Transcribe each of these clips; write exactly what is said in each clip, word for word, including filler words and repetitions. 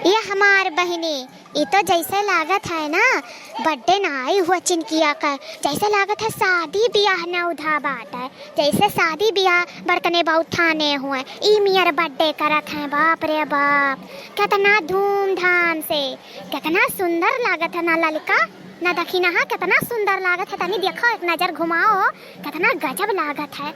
ये हमार बहिनी, ई तो जैसे लागत है ना, birthday नाई हुआ चिनकिया का, जैसे लागत है शादी बियाह नौधा बाटे, जैसे शादी बियाह बड़कने बहुत ठाने हुए, ई मियर birthday करत हैं। बाप रे बाप, कितना धूमधाम से, कितना सुंदर लागत है ना ललका, ना दखिनहा, कितना सुंदर लागत है। तनी देखो, एक नजर घुमाओ, कितना गजब लागत है।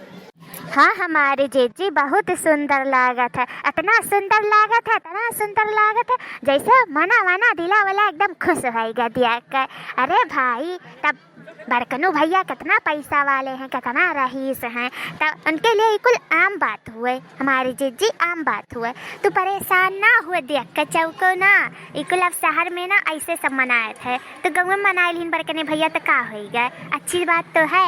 हाँ, हमारी जीजी बहुत सुंदर लागत है, इतना सुंदर लागत है, इतना सुंदर लागत है, जैसे मना वना दिला वाला एकदम खुश होइगा देख के। अरे भाई, तब बड़कनू भैया कितना पैसा वाले हैं, कितना रईस हैं, तब उनके लिए ई कुल आम बात हुए, हमारी जीजी आम बात हुए। तू परेशान ना हुए देख के चौको ना, ई कुल अब शहर में ना ऐसे सब मनाए थे, तो गाँव में मनाए लिहिन बड़कने भैया तो का होइगा, अच्छी बात तो है।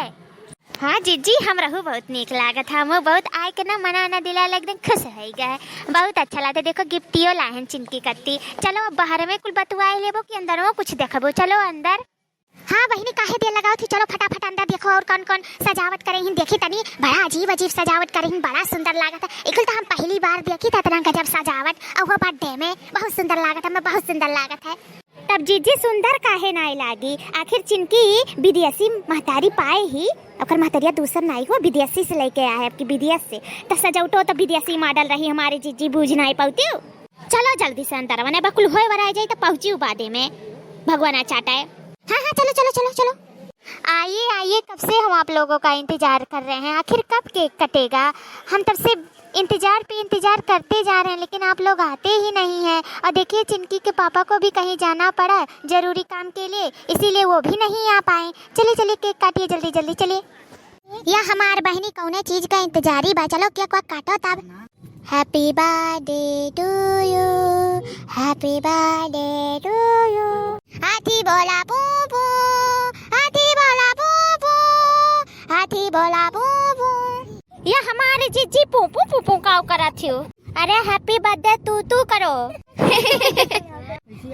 हाँ जीजी, हमरहू बहुत नीक लागत है, हमहू बहुत आए के ना मना ना दिला एकदम खुश होइगा है, बहुत अच्छा लागत है। देखो गिफ्टियो लाहन चिनकी कत्ती। चलो अब बाहर में कुल बतुआए लेबो कि अंदर में कुछ देखबो। चलो अंदर। हाँ बहिनी, काहे देर लगावत ही, चलो फटाफट अंदर देखो और कौन कौन सजावट करे हिन। देखी तनी बड़ा अजीब अजीब सजावट करे हिन, बड़ा सुंदर लागत है। ई कुल तो हम पहली बार देखी था इतना गजब सजावट, और वो birthday में बहुत सुंदर लागत है, हमें बहुत सुंदर लागत है। तब जीजी सुंदर काहे नाई लागी? आखिर चिनकी विदेशी महतारी पाए ही, ओकर महतरिया दूसर नाई हो, विदेशी से लेके आए आपकी विदेश से। तो सजौटो तो विदेशी model रही हमारे जीजी, बूझ नाई पाउती हो। चलो जल्दी से अंदर, वने बकुल होए वराए जाई तो पहुँची बादे में, भगवाना चाटाए। हाँ, हाँ, चलो, चलो, चलो, चलो। आइए, आइए, कब से हम आप लोगों का इंतजार कर रहे हैं, आखिर कब cake कटेगा? हम तब से इंतजार पे इंतजार करते जा रहे हैं, लेकिन आप लोग आते ही नहीं हैं। और देखिए, चिनकी के पापा को भी कहीं जाना पड़ा जरूरी काम के लिए, इसीलिए वो भी नहीं आ पाए। चलिए, चलिए, cake काटिए जल्दी जल्दी, चलिए। या हमार बहिनी कौने चीज का इंतजारी बा, चलो cake वाक काटो तब। Happy birthday to you, happy birthday to you। हाथी बोला पू पू, हाथी बोला पू पू, हाथी बोला पू पू। या हमारे जीजी पू पू पू पू काव करत हो? अरे happy birthday तू तू करो।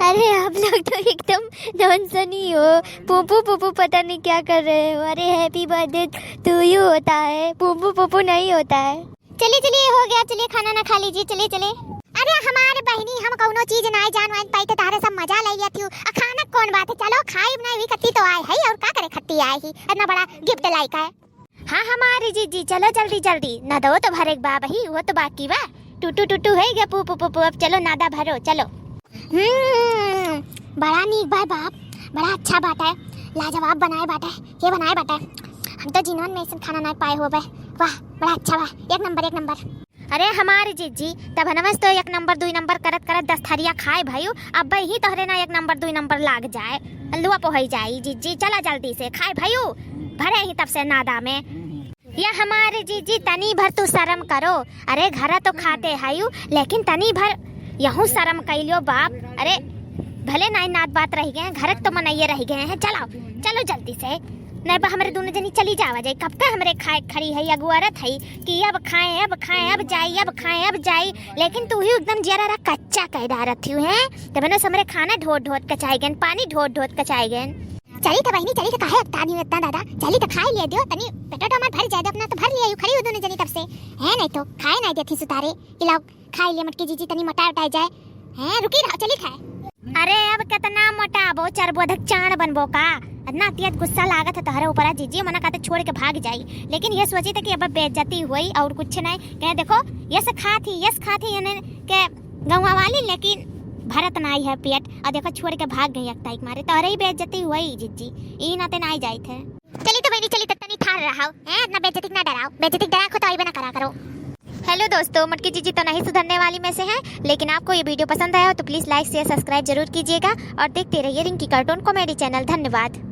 अरे आप लोग तो एकदम नॉनसनी हो। पू पू पू पू पता नहीं क्या कर रहे हो। अरे happy birthday to you होता है, पू पू पू पू नहीं होता है। चलिए चलिए, हो गया, चलिए खाना ना खा लीजिए, चलिए चलिए। अरे हमारे बहिनी, हम कौनो चीज नाई जान वान पाई तो तारे सब मजा ले लिया थी। आ खाना कौन बात है, चलो खाई बनाई हुई कत्ती तो आए है और का करे खत्ती आए ही, इतना बड़ा gift लाई का है। हाँ हमारी जीजी, चलो जल्दी जल्दी, नदो तो भरे के बा बही, वो तो बाकी बा। टूटू टूटू है गया पू पू पू पू, अब चलो नादा भरो, चलो। हम्म, बड़ा नीक बा बाप, बड़ा अच्छा बाटे, लाजवाब बनाए बाटे, के बनाए बाटे। हम तो जीवन में ऐसन खाना ना पाए होबे। वाह, बड़ा अच्छा बा, एक नंबर, एक नंबर। अरे हमारी जीजी, तब हनमस तो एक नंबर दुई नंबर करत करत दस थरिया खाए भयू, अब ही तोहरे ना एक नंबर दुई नंबर लाग जाए, लुआ पोहई जाई जीजी। चला जल्दी से खाए भयू, भरे ही तब से नादा में। या हमारे जीजी, तनी भर तू शर्म करो। अरे घरा तो खाते हयू, लेकिन तनी भर यहू शर्म कैलियो बाप। अरे भले नाई नात बात रह गए हैं, घर तो मनइये रह गए हैं। चलो चलो जल्दी से, नहीं बा हमरे दोनों जनी चली जावा जाए। कब तक हमरे खाए खड़ी है, अगुआरत है कि अब खाए, अब खाए, अब जाई, अब खाए, अब जाई, लेकिन तू ही एकदम जियरा रहा कच्चा कह डारत हूँ, हैं? तब ना हमरे खाना ढोत ढोत कचाई गन, पानी ढोत ढोत कचाई गन। चली तो बहिनी, चली तो काहे अकतानी हो इतना दादा, चली तो खाई ले दियो, तनी पेटो तो हमार भर जाए दे, अपना तो भर लिया यू खड़ी हो दोनों जनी तब से, है नहीं तो खाए नहीं देती सुतारे। इलाओ खाई ले मटकी जीजी, तनी मोटा उटाई जाए, हैं? रुकी रहो, चली खाए। अरे अब कितना मोटा बो, चरबो धक चाण बनबो का? इतना तेज गुस्सा लागत है तोहरे ऊपर जीजी, मना कहते छोड़ के भाग जाई, लेकिन ये सोची था कि अब बेइज्जती हुई और कुछ नहीं। कहे देखो, यस खात ही, यस खात ही, यानी के गौवा वाली, लेकिन भरत नाई है पेट। और देखो, छोड़ के भाग गई अकताई के मारे। तोहरे ही बेइज्जती हुई जिज्जी, ई नाते नाई जाइत है। चली तो बहिनी, चली तो तनी ठार रहाओ, हैं? इतना बेइज्जती के ना डराओ, बेइज्जती के डरा खो तो आइबे ना करा करो। हेलो दोस्तों, मटकी जीजी तो नहीं सुधरने वाली में से हैं, लेकिन आपको ये वीडियो पसंद आया हो तो please like, share, subscribe जरूर कीजिएगा और देखते रहिए रिंकी cartoon comedy channel। धन्यवाद।